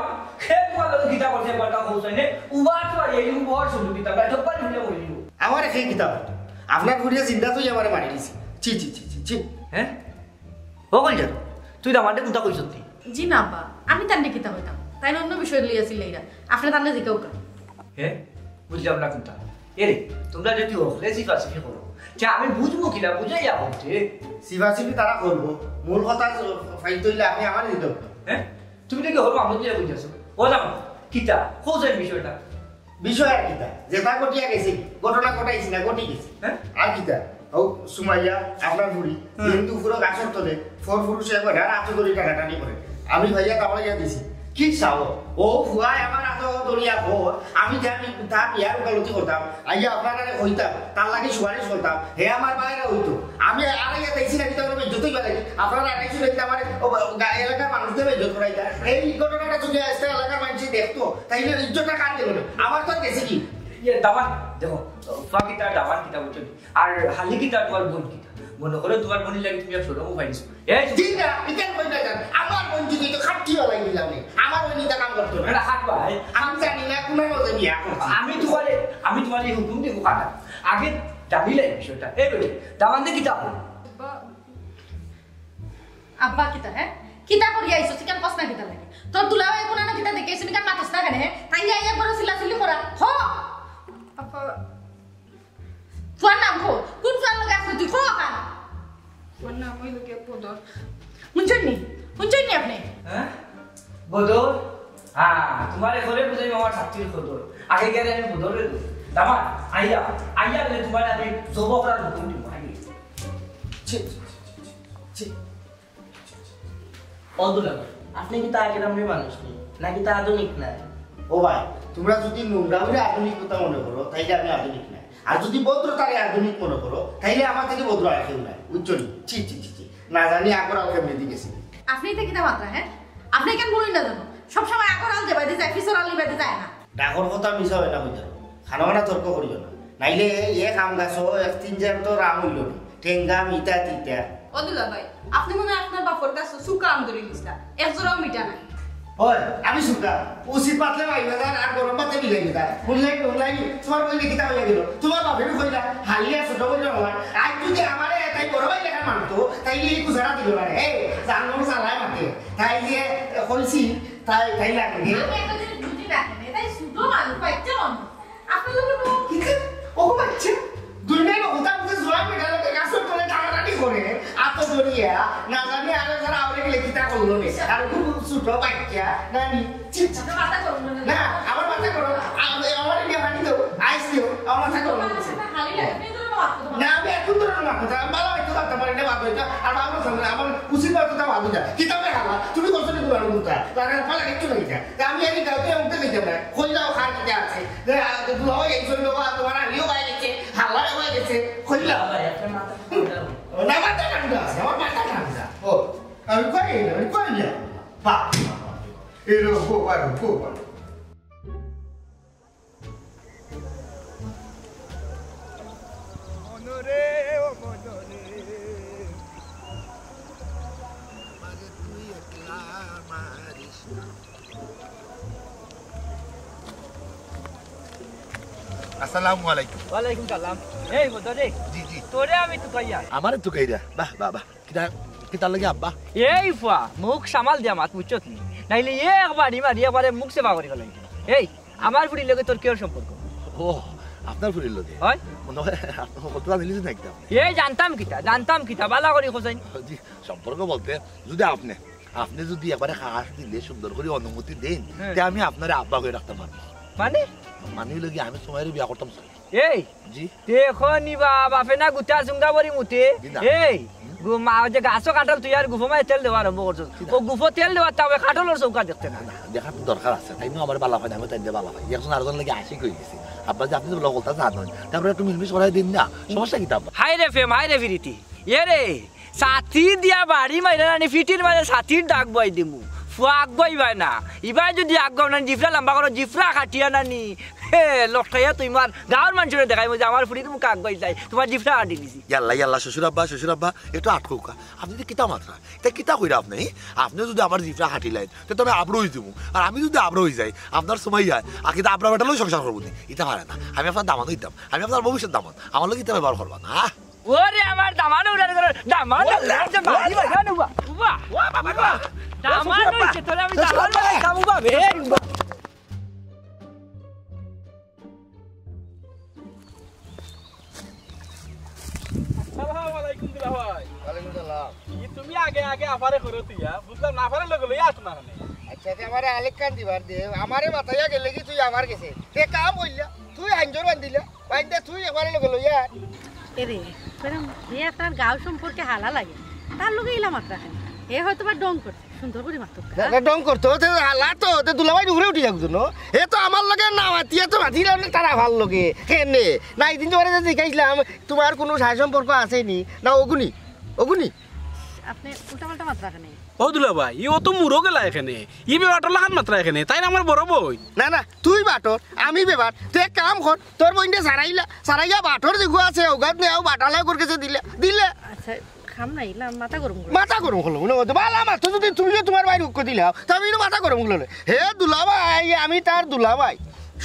হে তুমার লগে কিতা করছে, বাটা হোসেনে, উবা তো আর এই বড় শুরু কিতা, বাটা পারি ভুলে বলি। আমারে কে কিতা করতো? আপনার ফুড়িয়ে জিন্দা তুই আমারে মারি দিছি। ছি, ছি, ছি, ছি, ছি। হ্যাঁ? ও কইল, তুই দামান্ডে কুনতা কইছত তুই? জি না আব্বা, আমি তানরে কিতা কইতাম? তাইন অন্য বিষয় লইয়া চিল্লাইরা। আপনে তানরে জিকাউক্কা। হে? বুঝলাম না কুনতা। এরে, তুমরা যদি হকলে চিফাচিফি করো, তে আমি বুঝমু কিলা, বুঝাইয়া কও তে। চিফাচিফি তারা করবো, মূল কথা ফাইতে অইলে আপনে আমারে দিতে অইবো। হে? তুমি দেখি হলো আমার দিয়া বুঝাছো। ও জানো, কিতা? কও যে বিষয়টা। বিষয় আর কিতা? যেটা ঘটিয়া গেছে, ঘটনা ঘটাইছি না, ঘটি গেছে। হে? আর কিতা? ও সুমাইয়া, আপনার ফুড়ি, হুম। দিন দুপুরো গাছর তলে, ফর ফুরুষে একবার আতো ধরি টানাটানি করে। আমি ভাইয়া দাবাইয়া দিছি। কি চাও? ও ফুয়ায় আমার আতো ধরিয়া কর, আমি যে আমি তার বিয়ার উকালতি করতাম, আইয়া আপনারারে কইতাম, তার লাগি সুপারিশ করতাম, হে আমার বাইরে অইতো। আমি আর ইয়া দেখছি না, কিন্তু আমার ইজ্জতই বাড়ে। আপনারা আর কিছু দেখতে আমার ও বা-, গা-, এলাকার মানুষদের ইজ্জত করাইতা। এই ঘটনাটা যদি আজকে এলাকার মানুষ দেখতো, তাইলে ইজ্জতটা কার গেল না? আমার তো আর গেছে কি? ইয়ে, দামান, দেখো, ফাঁকিটা দামান কিতা বুঝছো নি? আর হালি কিতা, তোমার বোন কিতা? মনে করো তোমার বোনের লাগি তুমি এক শোরুমও পাইছো। এই, ঠিক না, এটা কই না জান? আমার বোন যদি তো খাট্টি বালাই দিলাম নে। আমার ওই নিতা কাম করতো না। এটা হাত বাই। আমি জানি না কোন মজা বিয়া করছি। আমি তোমারে, আমি তোমারে এই হুকুম দিব কাটা। আগে জানিলে এই বিষয়টা। এই বেটি, দামান দে কিতা? আব্বা। আব্বা কিতা, হে? কিতা করিয়া আইছো? চিকেন কস না কিতা লাগে? তোর দুলাভাই কোন আনো কিতা দেখে আইছো? নিকান মাতস না কেনে, হে? তাই আইয়া একবারও চিল্লাচিল্লি করা। হ! আব্বা। তোর নাম কো? কোন তোর লগে আসলে তুই কো কান? ওর নাম হইল গিয়া বদর। হুনছইন নি? হুনছইন নি আপনে? হ্যাঁ? বদর? হ্যাঁ, তোমারে করে বুঝাই আমার ছাত্রীর খবর। আগে গেলে আমি বদরে দেব। দামান, আইয়া, আইয়া গেলে তোমার আমি জবকরার হুকুম দিব। আগে। ছি, ছি, ছি, ছি, ছি। ও দুলাভাই, আপনি কি তা আগের আমলের মানুষ নি? নাকি তা আধুনিক না? ও ভাই, তোমরা যদি নোংরা হইলে আধুনিকতা মনে করো, তাইলে আমি আধুনিক না। আর যদি ভদ্রতারে আধুনিক মনে করো, তাইলে আমার থেকে ভদ্র আর কেউ নাই। বুঝছো নি? ছি, ছি, ছি, ছি। না জানি আগর আল কেমনে দিয়ে গেছে। আপনি এটা কিতা মাতরা, হ্যাঁ? আপনি কেন বলুন না জানো? সবসময় আগর আল দেবাই দিয়ে যায়, পিছর আল নিবাই দিয়ে যায় না। ডাকর কথা মিছা হয় না বুঝছো? খানা খানা তর্ক করিও না। নাইলে এ কাম গাছ এক তিন চার তো রাম হইল না। টেঙ্গা মিঠা তিতা। ও দুলা ভাই, আপনি মনে হয় আপনার বাপর গাছ সুকা আম ধরে নিছিলা, এক জোড়াও মিঠা নাই। ওই, আমি সুকা। উচিত পাতলে ভাই বাজার আর গরম পাতে বিলাই বাজার। বুঝলাই, বুঝলাই, তোমার বই লিখিতা হইয়া গেল। তোমার বাপেরও কইলা, হালিয়া ছোট বই আমার। আজ যদি আমারে তাই বড় ভাই লেখা মানতো, তাইলে এই গুজারা দিল না রে। এই, জান মনে চালায় মাতে। তাই যে কইছি, তাই, তাই লাগে। আমি একটা জিনিস বুঝি না কেন, তাই ছোট মানুষ, বাচ্চা মানুষ। আপনার লোকের বউ। কিন্তু, ও বাচ্চা, দুই নাই ওটা বুঝে জোয়ান বেটা লোকে গাছের তলে টানাটানি করে, আতো ধরিয়া, না জানি আরো যারা আওরে গেলে কিতা করলো রে। আর খুব ছোট বাচ্চা, নানি, ছি, ছি। আপনার মাথা গরম না। না, আমার মাথা গরম। আ-, আমার ইন্ডিয়া পানি দাও, আইস দিও, আমার মাথা গরম হচ্ছে। আপনার খালি লাগে, আপনি তো মাথা গরম। না, আমি এখন তো না মাথা, আমি ভালো হয়তো করতে পারি না, বাদ হইতো। আর বাবা বলতাম না, আমার উচিত মাত্র তা বাদ হইতা। কিতাবে হালা, তুমি কত দিন বারো করতা? তার ফলে কিচ্ছু নেই যা। তা আমি এই গাঁওতে উঠতে দিতাম না। কইলাও খার দিতে আছে। যে, আ, যে দুলাভাই এই জন্য বা তোমার আলিও হয়ে গেছে, হাল্লা হয়ে গেছে। কইলাও। ভাই, আপনার মাথা ঠান্ডা হোক। না, মাথা ঠান্ডা আছে, আমার মাথা ঠান্ডা। ও, আমি কই না, আমি কই না। বাহ, বাহ, বাহ। এরকম গোপাল, গোপাল। মনরে, ও মনরে, আমারে তুই একলা মারিস না। আসসালামু আলাইকুম। ওয়ালাইকুম সালাম। এই বদরে। জি, জি। তোরে আমি তুকাইয়া। আমারে তুকাইরা? বাহ, বাহ, বাহ। কিতা, কিতার লাগি আব্বা? এই ফুয়া, মুখ সামাল দিয়া মাত, বুঝছত নি? নাইলে এ একবার ইমার, একবারে মুখ সেবা করি গেল। এই, আমার ফুড়ির লগে তোর কিয়র সম্পর্ক? ও, আপনার ফুরির লগে? অয়। মনে হয় আপনি কথা জানিলিছেন একদম। এ, জানতাম কিতা, জানতাম কিতা, বালা করি খোঁজাইন। জি, সম্পর্ক বলতে যদি আপনি, আপনি যদি একবারে খাস দিলে সুন্দর করে অনুমতি দেন, হ্যাঁ। তে আমি আপনারে আব্বা করে রাখতাম পারবো। মানে? মানে অইলো কি, আমি সুমাইয়ারে বিয়া করতাম চাই। এই, জি। তে এখন নি বা বাপে না গুতা চুঙ্গা বড়ি মুতে। জি না। এই, গু-, মা, ওই যে গাছো কাঠল তুই আর গুফো মাঝে তেল দেওয়া আরম্ভ করছস। জি না। ও গুফো তেল দেওয়ার তা ওই কাঠলর চৌকা দেখতে না। না, দেখার তো দরকার আছে। তাইন আমারে বালা পায় না, আমি তাইনরে বালা পাই। একজন আরজনর লগে আশিক অই গেছি। আব্বা যে আপনি তো বলা বলতা জানেন। তারপরে একটু মিলমিশ করাই দিন না। সমস্যা কিতা আব্বা? হায় রে প্রেম, হায় রে ফিরিতি। এ রে, ছাতি দিয়া বাড়ি মাইরা নানি ফিটির মাঝে ছাতির দাগ বই দিমু। ফুয়া আগুয়াই বায় না। ইবায় যদি আগুয়াও নানি জিফরা লম্বা করো, জিফরা কাটিয়া নানি। হে, লটকাইয়া তুই মার গাঁওর মানষরে দেখাইমু যে আমার ফুরির মুখে আগুয়াই যায়, তুমার জিফরা কাটি দিছি। ইয়াল্লা, ইয়াল্লা, শ্বশুর আব্বা, শ্বশুর আব্বা, একটু আটকউক্কা। আপনি তো কিতা মাতরা? ইতা কিতা কইরা আপনি? আপনি যদি আমার জিফরা কাটিলাইন, তে তো আমি আবরা অই যাইমু। আর আমি যদি আবরা অই যাই, আপনার সুমাইয়ায়, আর কিতা আবরা বেটা লই সংসার করবো নি? ইতা পারে না। আমি আপনার দামান অইতাম, আমি আপনার ভবিষ্যৎ দামান। আমার লগে ইতা ব্যবহার করবা না, হ্যাঁ? ওরে আমার দামান উড়ার করে, দামান ওরে, উড়ার যে বাড়ি ওরে। বাজান উবা, উবা। ও বাবা গো। দামান শ্বশুর আব্বা। অইছে, তোরে আমি শ্বশুর দামান আব্বা। উড়াইতাম উবা, বে, উবা। আসসালামু আলাইকুম দুলাভাই। ওয়ালাইকুম সালাম। ই তুমি আগে আগে আফারে করো তুইয়া, বুঝলাম না আফারে লগে লইয়া আস না মানে। আচ্ছা, তে আমারে আলেক কান দিবার দে, আমারে মাতাইয়া গেলে কি তুই আমার গেছে? তে কাম অইলা, তুই হাঞ্জর বান্ধিলা, বান্ধে তুই একবারে লগে লইয়া আয়। এরে, কইরাম, হে আপনার গাঁও সম্পর্কে হালা লাগে, তার লগে ইলা মাতরা কেনে? এ হয়তো বা ঢং করছে, সুন্দর করি মাতুক। না, না, ঢং করতো, তে হালা তো, তে দুলাভাই উপরে উঠি যাক জন্য। এ তো আমার লগে না মাতিয়া তো মাতিলাম না তার আফার লগে। কেনে? না, এই দিন তোমারে যে জিকাইছিলাম, তোমার কোনো সায় সম্পর্ক আছে নি? না, অগুনি, অগুনি। আপনি উল্টাপাল্টা মাতরা কেনে? ও দুলাভাই, ই অত মুরো গেলা কেনে? ই বেবাটর লাখান মাতরা কেনে? তাইন আমার বড় বইন। না, না, তুই বাটর, আমি বেবাট। তুই এক কাম কর, তোর বইনরে সারাইলা, সারাইয়া বাটর যেগু আছে, ওগাত নেও, বাটালা ওগর গেছে দিলে, দিলে। আচ্ছা, খাম নাই, ইলা মাথা গরম করে। মাথা গরম করলো, মনে করতে, বালা মাত, যদি তুমিও তোমার ভাইর হুক্ক দিলাও, তা আমি ইনো মাথা গরম করলো। হে দুলাভাই, আমি তার দুলাভাই।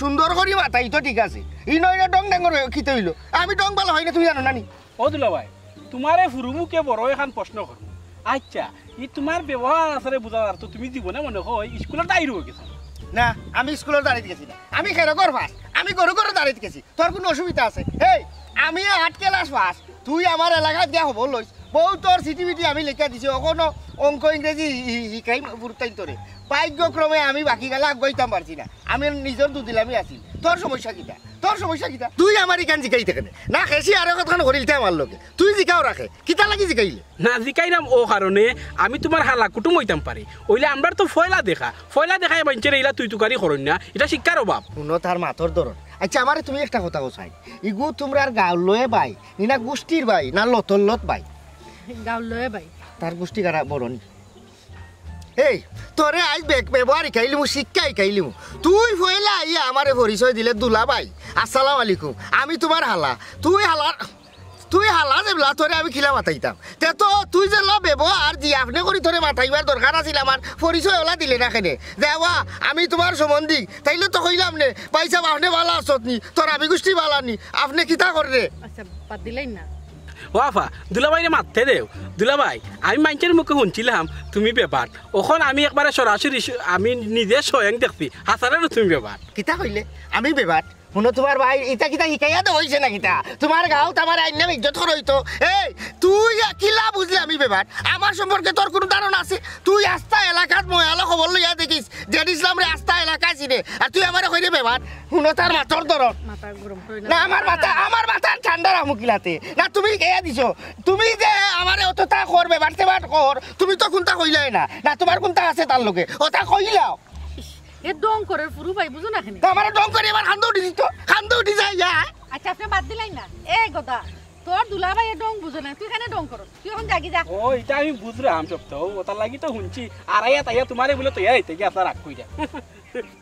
সুন্দর করি মাতাই তো ঠিক আছে। ই নয় না ডং ডাঙ্গর কিতা অইলো? আমি ডং বালা হয় না, তুমি জানো না নি? ও দুলাভাই, তোমারে ফুরু মুখে বড় এখান প্রশ্ন করমু। আচ্ছা, ই তোমার ব্যবহার আচারে বুঝা যার তো তুমি জীবনে মনে হয় স্কুলের দাঁড়িত গেছো। না, আমি স্কুলের দাঁড়িত গেছি না। আমি খেরো ঘর পাস, আমি গরু গরু দাঁড়িত গেছি। তোর কোনো অসুবিধা আছে? এই, আমি আট ক্লাস পাস, তুই আমার এলাকাত গিয়া খবর লইস। বউ তোর চিঠি বিঠি আমি লেখা দিছি, অখনো অঙ্ক ইংরেজি হি-, হি-, হিকাই ফুরুতাইন তোরে। ভাগ্যক্রমে আমি বাকি গালা আগুয়াইতাম পারছি না। আমি নিজর দুদিলামি আছি। তোর সমস্যা কিতা? তোর সমস্যা কিতা? তুই আমার ইখান জিকাইতে কেনে? না, খেছি আরো কতখান করিলতে আমার লগে। তুই জিকাও রাখে। কিতা লাগি জিকাইলে? না, জিকাইরাম ও কারণে আমি তোমার হালা কুটুম অইতাম পারি। অইলে আমরার তো ফয়লা দেখা। ফয়লা দেখায় মাইনষেরে ইলা তুই তুকারি করইন না। ইটা শিক্ষার অভাব। হুনো তার মাতর ধরন। আচ্ছা, আমারে তুমি একটা কথা কও চাই। ইগু তোমরার গাঁওর লয়ে ভাই, নি না গুষ্টির ভাই, না লতর লত ভাই? গাঁওর লয়ে ভাই। তার গুষ্টি কারা বড় নি? এই, তোরে আইজ বেক-, ব্যবহার হিকাইলিমু, শিক্ষা হিকাইলিমু। তুই ফয়লা আইয়া আমারে পরিচয় দিলে দুলাভাই, আসসালামু আলাইকুম, আমি তোমার হালা। তুই হালা, তুই হালা যেবলা, তোরে আমি কিলা মাতাইতাম? তে তো তুই যেলা ব্যবহার দি আপনে করি তোরে মাতাইবার দরকার আছিল, আমার পরিচয় ওলা দিলে না কেনে? দেওয়া, আমি তোমার সম্বন্ধী, তাইলে তো কইলাম নে, ভাইসাব আপনে বালা আছত নি, তোর আমি গুষ্টি বালা নি, আপনে কিতা কররে? আচ্ছা, বাদ দিলাই না। ও আফা, দুলাভাইরে মাততে দেও। দুলাভাই, আমি মাইনষের মুখে হুনছিলাম তুমি বেবাট। অখন আমি একবারে সরাসরি স-, আমি নিজে স্বয়ং দেখছি। হাছারে না তুমি বেবাট। কিতা কইলে? আমি বেবাট? হুনো তোমার ভাই, ইতা কিতা হিকাইয়া দেওয়া অইছে না কিতা? তোমার গাঁওত আমার আইন নাম ইজ্জত করা অইতো। এই, তুই কিলা বুঝলে আমি বেবাট? আমার সম্পর্কে তোর কোনো ধারণা আছে? তুই আস্তা এলাকাত ময়ালো খবর লইয়া দেখিস, জেড ইসলামরে আস্তা এলাকায় চিনে। আর তুই আমারে কইরে বেবাট? হুনো তার মাতর ধরন। মাথা গরম করি না। না, আমার মাথা, আমার মাথা ঠান্ডা রাখমু কিলাতে। না, তুমি গেয়া দিছো। তুমি যে আমারে অততা কর, বেবাট তেবাট কর, তুমি তো কুন্তা কইলায় না। না, তোমার কুন্তা আছে তার লগে। ওটা কইলাও। ইস, এ ঢং করের ফুরু ভাই, বুঝো না কেনে? তো আমারে ঢং করি এবার কান্দো উঠি দিত। কান্দো উঠি যায়, ইয়া। আচ্ছা, আপনে বাদ দিলাই না। এ গদা, তোর দুলাভাই এ ঢং বুঝে না, তুই কেনে ঢং করস? তুই অখন যাগি যা। ও, ইটা আমি বুঝরাম সব তো। ওটার লাগি তো হুনছি। আর আইয়া তাইয়া তোমারে বুলে তৈয়ার অইতে গিয়া আপনার রাগ কইরা।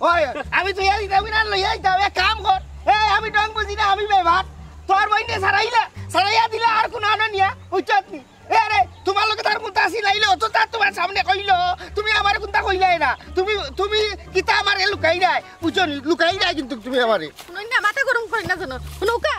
ওই, আমি তৈয়ার দিতাম না, লইয়া আইতাম। এক কাম কর। এই, আমি ঢং বুঝি না, আমি বেবাট। তোর বইনরে সারাইলা, সারাইয়া দিলা আর কুনু আনো নিয়া, বুঝছত নি? এ আরে, তোমার লগে তার কুন্তা আছিল, আইলে অত তার তোমার সামনে কইলো, তুমি আমারে কুন্তা কইলায় না। তুমি, তুমি কিতা আমারে লুকাইরায়, বুঝছো নি? লুকাইরায় কিন্তু তুমি আমারে। হুনইন না, মাথা গরম করি না জানো। হুনউক্কা।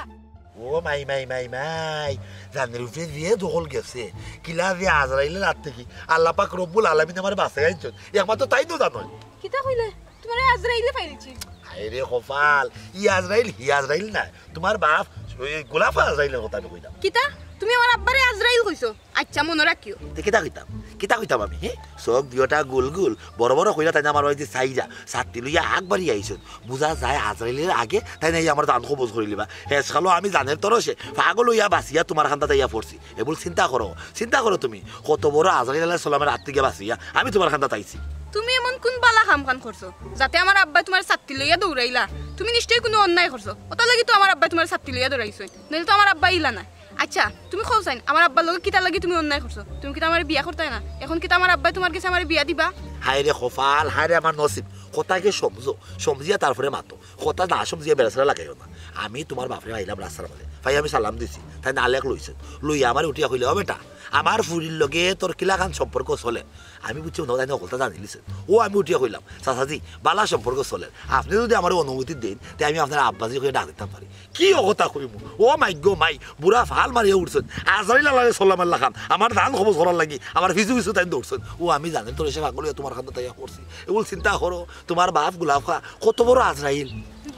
ও মাই, মাই, মাই, মাই। জানের উপরে যে দখল গেছে, কিলা যে আজরাইলের হাত থাকি আল্লাহ পাক রব্বুল আলামিন আমারে বাঁচাই আনছইন। একমাত্র তাইন তো জানইন। কিতা কইলে? তুমারে আজরাইলে পাইলিছি। হায় রে কপাল, ই আজরাইল, হি আজরাইল নায়। তুমার বাপ, ওই গোলাপ আজরাইলর কথা আমি কইলাম। কিতা? তুমি আমার আব্বারে আজরাইল কইছো? আচ্ছা, মনো রাখিও। তে কিতা কইতাম? কিতা কইতাম আমি, হে? চউখ দুইওটা গুল গুল, বড় বড় কইলা তাইন আমার বাড়িদি চাইরা, ছাত্তি লইয়া আগ বাড়ি আইছইন। বুঝা যায় আজরাইলর আগে তাইন আইয়া আমার জান কবজ করিলিবা। শেষকালো আমি জানের তরসে পাগল অইয়া বাচিয়া তুমার কান্দাত আইয়া পড়ছি। এবুল চিন্তা করো, চিন্তা করো তুমি, কত বড় আজরাইল আলাইহিস সালামর আত থাকি বাচিয়া আমি তুমার কান্দাত আইছি। তুমি এমন কুন বালা কামখান করছো, যাতে আমার আব্বায় তুমারে ছাত্তি লইয়া দৌড়াইলা? তুমি নিশ্চয়ই কুনু অন্যায় করছো, অতার লাগি তো আমার আব্বায় তুমারে ছাত্তি লইয়া দৌড়াইছইন, নাইলে তো আমার আব্বা ইলা নায়। আচ্ছা, তুমি কও চাইন, আমার আব্বার লগে কিতার লাগি তুমি অন্যায় করছো? তুমি কিতা আমারে বিয়া করতায় না? এখন কিতা আমার আব্বায় তুমার গেছে আমারে বিয়া দিবা? হায় রে কপাল, হায় রে আমার নসিব। কথা আগে সমঝো, সমঝিয়া তারপরে মাতো। কথা না সমঝিয়া বেড়াছেড়া লাগাইও না। আমি তুমার বাপরে পাইলাম রাস্তার মাঝে, পাইয়া আমি সালাম দিছি, তাইন আলেক লইছইন। লইয়া আমারে উঠিয়া কইলা, "ও বেটা, আমার ফুরির লগে তোর কিলাখান সম্পর্ক চলে?" আমি বুঝছি, না, তাইন হকলতা জানিলিছইন। ও আমি উঠিয়া কইলাম, "চাচাজি, বালা সম্পর্ক চলের, আপনে যুদি আমারে অনুমতি দেইন, তে আমি আপনারে আব্বাজি কইয়া ডাক দিতাম পারি।" কি অকথা কইমু? ও মাই গো মাই, বুড়া ফাল মারিয়া উঠছইন। আজরাইল আলাইহিস সালামর লাখান আমার জান কবজ করার লাগি আমার পিছু পিছু তাইন দৌড়ছইন। ও আমি জানের তরসে পাগল অইয়া তুমার কান্দাত আইয়া পড়ছি। এবুল চিন্তা করো, তুমার বাপ গোলাপ খা কত বড় আজরাইল।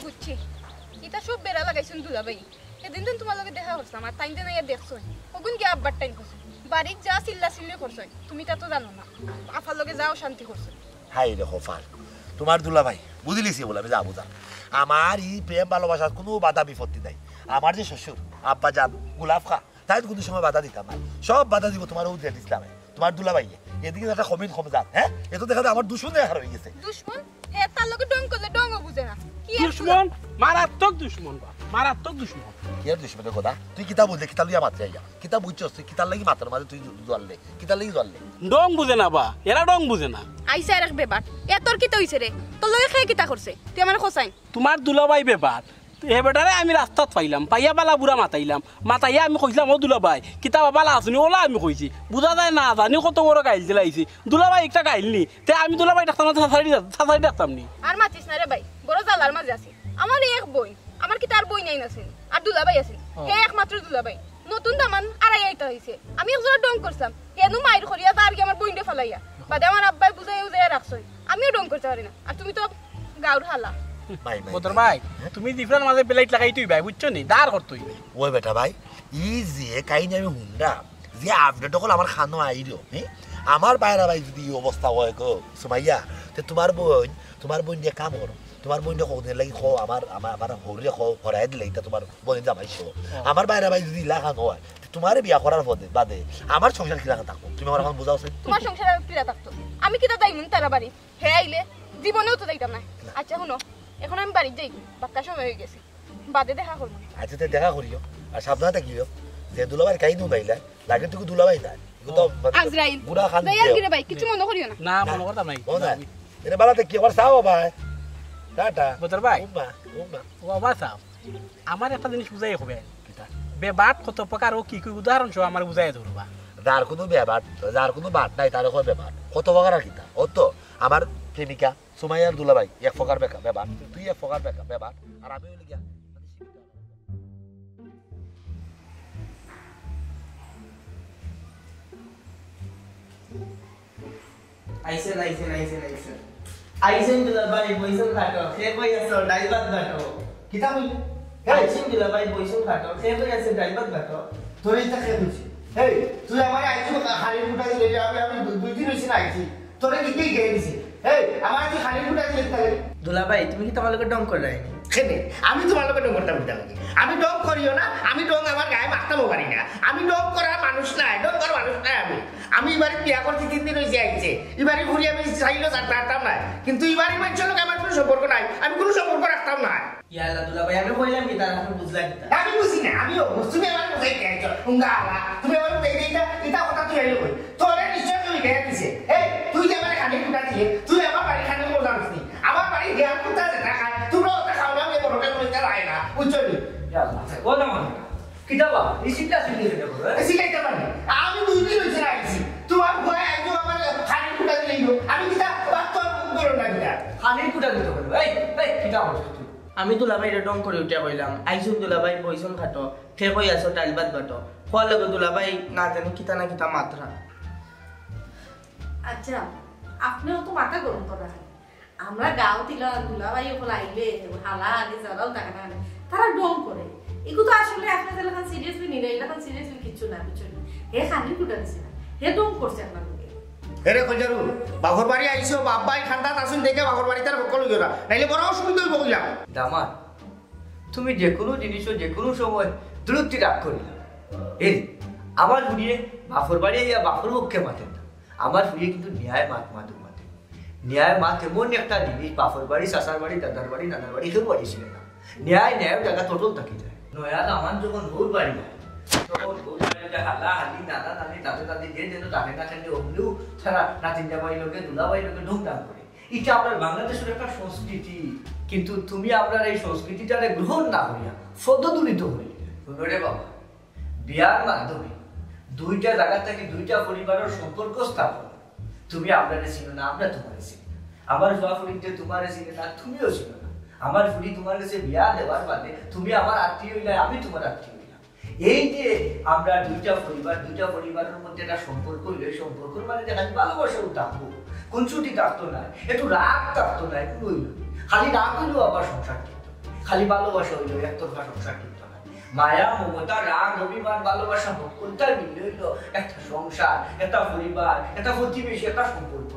বুঝছি, ইতা সব বেড়া লাগাইছইন দুলাভাই। হেদিন যেন তুমার লগে দেখা করছিলাম, আর তাইন যেন আইয়া দেখছইন, অগুন গিয়া আব্বার টাইম করছইন। বাড়িত যা চিল্লা চিল্লি করছইন, তুমি তা তো জানো না। আফার লগে যা অশান্তি করছইন। হায় রে কপাল, তুমার দুলাভাই, বুঝিলিছি বলে আমি যা বুঝার। আমার ই প্রেম ভালোবাসাত কুনু বাধা বিপত্তি নাই। আমার যে শ্বশুর, আব্বা জান, গোলাপ খা, তাইন কুনু সময় বাধা দিতা নায়। সব বাধা দিবো তুমার অউ জেড ইসলামে, তুমার দুলাভাইয়ে। এদিকে একটা কমিন কম জাত, হে? এ তো দেখা যায় আমার দুশমন দেখার অইগেছে। দুশমন? হে তার লগে ডং করলে ডংও বুঝে না। কি আর দুশমন? মারাত্মক দুশমন বা, মারাত্মক দুশমন। কি আর দুশমনের কথা? তুই কিতা বুঝলে, কিতা লইয়া মাতরে আইয়া? কিতা বুঝছস তুই? কিতার লাগি মাথার মাঝে তুই জু-, জুয়ারলে? কিতার লাগি জুয়ারলে? ডং বুঝে না বা, এরা ডং বুঝে না। আইছে আরেক বেবাট। এ তোর কিতা অইছে রে? তোর লগে কে কিতা করছে? তুই আমারে কও চাইন। তুমার দুলাভাই বেবাট। হে বেটারে আমি রাস্তাত পাইলাম, পাইয়া বালা বুরা মাতাইলাম। মাতাইয়া আমি কইছলাম, "ও দুলাভাই, কিতা বা বালা আছনি?" অলা আমি কইছি। বুঝা যায় না, জানি কত বড় গাইল দিলাইছি। দুলাভাই একটা গাইল নি। তে আমি দুলাভাই ডাকতাম না, তে চাচারি ডাক-, চাচারি ডাকতাম নি। আর মাতিস না রে ভাই, বড় জ্বালার মাঝে আছি। আমার এক বইন, আমার কিতা আর বইনাইন আছইন? আর দুলাভাই আছইন। হে একমাত্র দুলাভাই। নতুন দামান আড়াই আইতা অইছে। আমি এক জোড়া ডং করছিলাম। হেনু মাইর করিয়া যার গিয়া আমার বইনরে ফালাইয়া। বাদে আমার আব্বায় বুঝাইয়া উজাইয়া রাখছইন। আমিও ডং করতে পারি না। আর তুমি তো গাউর হালা। ভাই, ভাই, বদর ভাই। ভাই, তুমি জিফরার মাঝে বেলাইট লাগাইতে অইবায়, বুঝছো নি? দাঁড় করতে অইবায়। ওই বেটা ভাই, ই যে কাহিনী আমি হুনরাম, যে আপডেট অকল আমার কানো আইলো, হে? আমার বাইরা ভাই যুদি ই অবস্থা অয় গো, সুমাইয়া, তে তুমার বইন, তুমার বইনরে এক কাম করো, তুমার বইনরে কওদিনর লাগি কও, আমার, আমার, আমার হউররে কও, হরাই দিলে ইতা তুমার বইন জামাই সহ। আমার বাইরা ভাই যুদি ইলাখান অয়, তে তুমারে বিয়া করার বাদে, বাদে আমার সংসার কিলাখান থাকবো? তুমি আমারে অখন বুঝাও চাইন। তুমার সংসার আর কিলা থাকতো? আমি কিতা যাইমু তারার বাড়ি? হে আইলে জীবনেও তো যাইতাম না। আচ্ছা হুনো, অখন আমি বাড়িত যাই, বাক্কা সময় অইগেছে, বাদে দেখা করমু। আচ্ছা, তে দেখা করিও, আর সাবধানে থাকিও, যে দুলাভাইর কাহিনী হুনাইলা, লাগের টুকু দুলাভাই না, ইগু তো মানে আজরাইল। বুড়া খান যাই আর দেও। কি রে ভাই, কিচ্ছু মনো করিও না। না, মনো করতাম নাই। ও না, এরে বালা দেখি আবার চাও ভাই। টাটা। বদর ভাই। উম্মা, উম্মা। ও বাবা চাও। আমার একটা জিনিস বুঝাই হবে। কিতা? বেবাট কত প্রকার, ও কি কি উদাহরণ সহ আমার বুঝাই ধরবা। যার কুনু বেবাট, যার কুনু বাট নাই, তারে কয় বেবাট। কত প্রকার আর কিতা? ও তো আমার প্রেমিকা, সুমাইয়ার দুলাভাই, এক প্রকার বেকা-, বেবাট। তুই এক প্রকার বেকা-, বেবাট। আর আমি অইলি গিয়া, মানে, সীমিত। আইছইন, আইছইন, আইছইন, আইছইন। আইছইন দুলাভাই, বইছইন খাটো। কে কই আছো? ডাইল ভাত বাটো। কিতা কইলে? এই! আইছইন দুলাভাই, বইছইন খাটো। কে কই আছো? ডাইল ভাত বাটো। তোরে ইতা কে কইছে? এই, তুই আমারে আইছু খালি ফুটা দিলে, আমি, আমি দুই, দুই দিন অইছে না আইছি। তোরে কি কি গেয়ে দিছে? এই, আমারে তুই খালি ফুটা দিলে তাহলে? দুলাভাই, তুমি কিতা আমার লগে ডং কররায় নি? কেনে? আমি তুমার লগে ডং করতাম কিতা লাগি? আমি ডং করিও না, আমি ডং আমার গায়ে মাখতামও পারি না। আমি ডং করার মানুষ নায়, ডং করার মানুষ নায় আমি। আমি ইবারে বিয়া করছি তিন দিন অইছে আইছে। ইবারে ঘুরি আমি চাইলেও ছাড়তাম নায়। কিন্তু ইবারে মানষর লগে আমার কুনু সম্পর্ক নাই। আমি কুনু সম্পর্ক রাখতাম নায়। ইয়া আল্লাহ, দুলাভাই, আমি কইলাম কিতা, আপনে বুঝলা কিতা? আমি বুঝি না, আমিও বুঝছি। তুমি আমারে বুঝাই কেন? উঙ্গা আলা, তুমি আমারে বুঝাই দিতা, ইতা কথা তুই আইলো কই? তোরে নিশ্চয় তুই বিয়া দিছে। এই, তুই যে আমারে খালি ফুটা দিলে, তুই আমার বাড়ি খালি বললাম নি। আমার বাড়ি বিয়া ফুটা যেটা খায়, তোমরা ওটা খাও না, আমি বড়টা করে দিতে রায় না, বুঝছো নি? ইয়া আল্লাহ, আচ্ছা, বল না মনে। কিতা বা? এই সিটটা সিটটা সিটটা করো, হ্যাঁ? এই সিটটা ইটা মানে, আমি দুই দিন অইছে না আইছি। তোমার ভয় আইছো আমার খালি ফুটা দিলেই হোক। আমি কিতা বাদ তো করো না কিতা? খালি ফুটা দিতে পারবো। এই, এই, কিতা করছো তুই? আমি দুলাভাইরে ডং করি উঠিয়া কইলাম, "আইছইন দুলাভাই, বইছইন খাটো, কে কই আছো, ডাইল ভাত বাটো।" কওয়ার লগে দুলাভাই না জানি কিতা না কিতা মাতরা। আচ্ছা, আপনেও তো মাথা গরম করা হয়। আমরা গাঁও তিলা দুলাভাই অকল আইলে, হালা হালি যারাও থাকে না, তারা ঢং করে। এগু তো আসলে আপনে যেলাখান সিরিয়াসলি নিরা, এলাখান সিরিয়াসলি কিচ্ছু না, বুঝছইন নি? হে খালি কুটা দিছে না, হে ঢং করছে আপনার লগে। এরে খজারু, বাপর বাড়ি আইছো, বাপ ভাই খান্দাত আছইন দেখে বাপর বাড়ি তার হকল অইও না, নাইলে বড় অসুবিধা অইবো কইলাম। দামান, তুমি যে কোনো জিনিসও যে কোনো সময় দ্রুতি রাগ করি না। এই, আমার ফুড়িয়ে বাপর বাড়ি আইয়া বাপর পক্ষে মাতের না, আমার ফুড়িয়ে কিন্তু ন্যায় মাত মাতুর মাতে। ন্যায় মাত এমন একটা জিনিস, বাপর বাড়ি, চাচার বাড়ি, দাদার বাড়ি, নানার বাড়ি, কেউ বাড়ি ছিল না। ন্যায় ন্যায় জায়গা টোটল থাকি যায়। নয়া দামান যখন বউর বাড়ি যায়, তখন বউর বাড়ি যে হালা হালি, নানা নানি, দাদা দাদি যে যেন থাকে না কেন, অমলেও তারা নাতিন জামাই লগে, দুলাভাই লগে ঢং ঢাং করে। এটা আমরার বাংলাদেশের একটা সংস্কৃতি, কিন্তু তুমি আমরার এই সংস্কৃতিটারে গ্রহণ না করিয়া পদদলিত করি। হুনো রে বাবা, বিয়ার মাধ্যমে দুইটা জায়গা থাকি দুইটা পরিবারের সম্পর্ক স্থাপন। তুমি আমরারে চিনো না, আমরা তুমারে চিনি না। আমার ফুয়া ফুড়িতে তুমারে চিনে না, তুমিও চিনো না। আমার ফুড়ি তুমার গেছে বিয়া দেওয়ার বাদে তুমি আমার আত্মীয় অইলায়, আমি তুমার আত্মীয় অইলাম। এই যে আমরা দুইটা পরিবার, দুইটা পরিবারের মধ্যে একটা সম্পর্ক অইলো, এই সম্পর্কর মাঝে যে খালি ভালোবাসাও থাকবো, খুনসুটি থাকতো না, একটু রাগ থাকতো না, একটু অইলো। খালি রাগ অইলেও আবার সংসার টিকতো না। খালি ভালোবাসা অইলেও একতরফা সংসার টিকতো না। মায়া, মমতা, রাগ, অভিমান, ভালোবাসা, হক্কলতা মিললে অইলো একটা সংসার, একটা পরিবার, একটা প্রতিবেশী, একটা সম্পর্ক।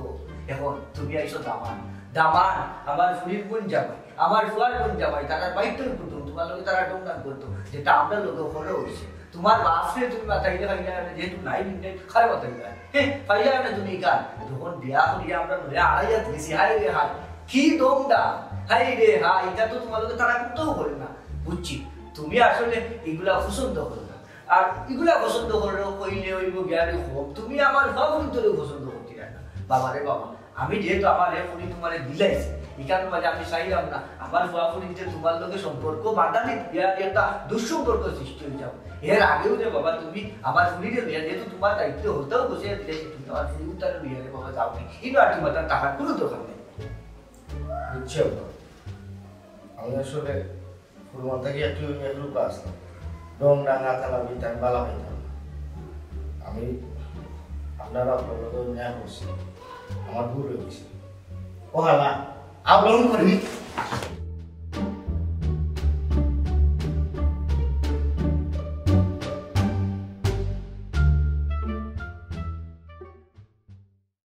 এখন তুমি আইছো দামান, দামান, আমার ফুড়ির বোন জামাই, আমার ফুয়ার বোন জামাই, তারার বাইতর কুটুম, তুমার লগে তারা ঢং ঢাং করতো, যেটা আমরার লগে হলো অইছে। তুমার বাপরে তুমি মাতাইলে পাইলা না, যেহেতু নাই দিন নাই, কারে মাতাইলা? হে, পাইলা না তুমি কার? যখন বিয়া করিয়া আমরা লইয়া আড়াইয়াত গেছি, হায় রে হায়, কি দমদা, হায় রে হায়, এটা তো তুমার লগে তারা করতেও পারে না, বুঝছি। তুমি আসলে এগুলা পছন্দ করো না, আর এগুলা পছন্দ করো কইলে অইবো জ্ঞানী কম, তুমি আমার বাবুর ভিতরে পছন্দ করতে না। বাবা রে বাবা, আমি যেহেতু আমার এক ফুড়ি তুমারে দিলাইছি, এখান মাঝে আমি চাইলাম না আমার ফুয়া ফুড়ির যে তুমার লগে সম্পর্ক বাধা দিত, বিয়ার একটা দুঃসম্পর্ক সৃষ্টি অই যাও। এর আগেও রে বাবা, তুমি আমার ফুড়িরে লইয়া যেহেতু তুমার দায়িত্ব হতেও বসে দিলে, তুমি আমার ফুড়ি উত্তরে লইয়া রে বাবা যাও নাই, কিন্তু আর তুমার তার টাকার কোনো দরকার নেই। বুঝছি আব্বা, আমি আসলে ফুরমা থাকি একটু একটু বাঁচলাম। ডং ডাঙ্গা তালা বিতা আমি বালা পাইতাম না। আমি আপনারা আপনার লগে অন্যায় করছি, আমার ভুল অই গেছে। ও হালা, আবরণ করি।